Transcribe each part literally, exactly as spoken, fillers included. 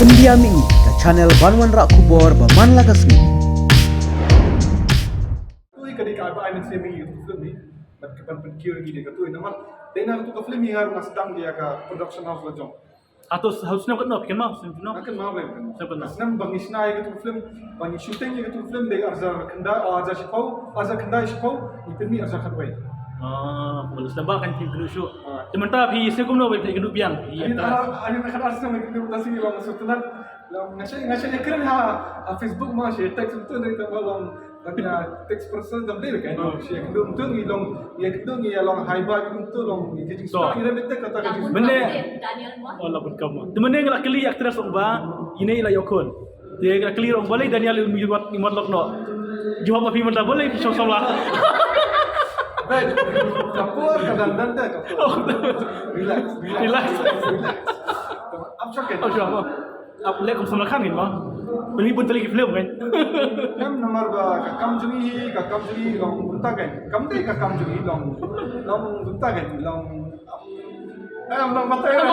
India Mih, ka channel ban wanrah khubor ba man la ka sngi. Tui ka dei ka ba ai mynsiem ïa ka film ni. Bad ka ban pynkiew ïa ka tui namar dei na ka tu ka film ïa nga sdang ïa ka production house la jong. Ato house snem katno phi kynmaw, snem katno? Nga kynmaw blei. Snem katno? Snem ba ngi shna ïa ka tu film, ba ngi shooting ïa ka tu film dei arhajar khyndai, arhajar shiphew, arhajar khyndai shiphew, ngi pynmih arhajar khatwei. Ah, kumba snem ba kan phi kynduh shuh. Ah. Te mynta phi shu kumno ba phi kynduh biang? Ani ar, ani ar snem kynduh ta si long sutnat. Long nga share, nga share kren ha, ha Facebook ma share text tu ni ta long. Kan ïa text person kam dei kan. Oh. Shi kynduh tu ngi long, ïa kynduh ngi ïa long hi bye kynduh tu long ngi jing. To. Star ïa dei kata ka jing. Mene. Daniel Mo. Oh, la bun kam. Te mene nga la kylli actress ong ba ine i la ïoh khun. Te nga la kylli ong ba lei Daniel i mut, i mut lok noh. Jubab ma phi mynta ba lei phi shong samla. Dei. Kapur ka dan dan dei kapur. Oh. Relax, relax. Relax. Relax. Ap shok. Ap shok. Ap leh kum Salman Khan kan mo. Pynlong bun tylli ki film kan. Em namar ba ka kam jong ngi hi, ka kam jong ngi long bynta kan. Kam dei ka kam jong ngi long, long bynta kan, long. Em long bynta kan.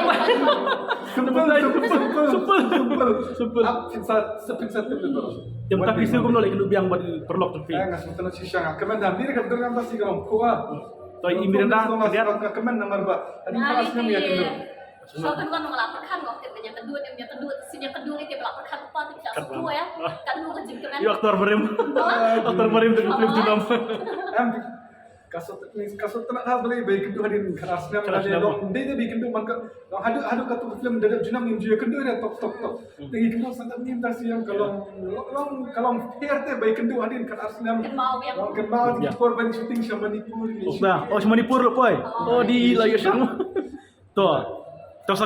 Simple, simple, simple, simple. Simple. Ap pynsa, pynsa simple. Te mynta phi shu kumno leh kynduh biang bad paralok jong phi? Eh, nga sngewtynnat shisha, nga kmen da, ni ka dur ngam ta shi ka long phuh ah. To i Miranda, ka kmen namar ba. Ani ka sngewtynnat ïa kynduh. Shu kan wan nga la pyrkhat ngok tip ïa ka dur, ïa ka dur, shisha ka dur ni tip la pyrkhat pa tip sha shu ïa. Ka dur ka jingkmen. Ïa aktor barim. Aktor barim tu film tu nam. Em, ka sngewtynnat, ka sngewtynnat ha balei ba ïa kynduh hadien khatar snem. Khatar snem. Dei dei ba ïa kynduh man ka, long haduh, haduh ka tu film da dep jinam ïa kynduh da tok tok tok. Te ïa kynduh sangat nim ta shisha ka long, long, long, ka long pher te ba ïa kynduh hadien khatar snem. Kynmaw ïa. Long kynmaw ïa ki por ban shooting sha Manipur. Oh, sha Manipur lo poi. Oh, di la ïa shang. To, to sa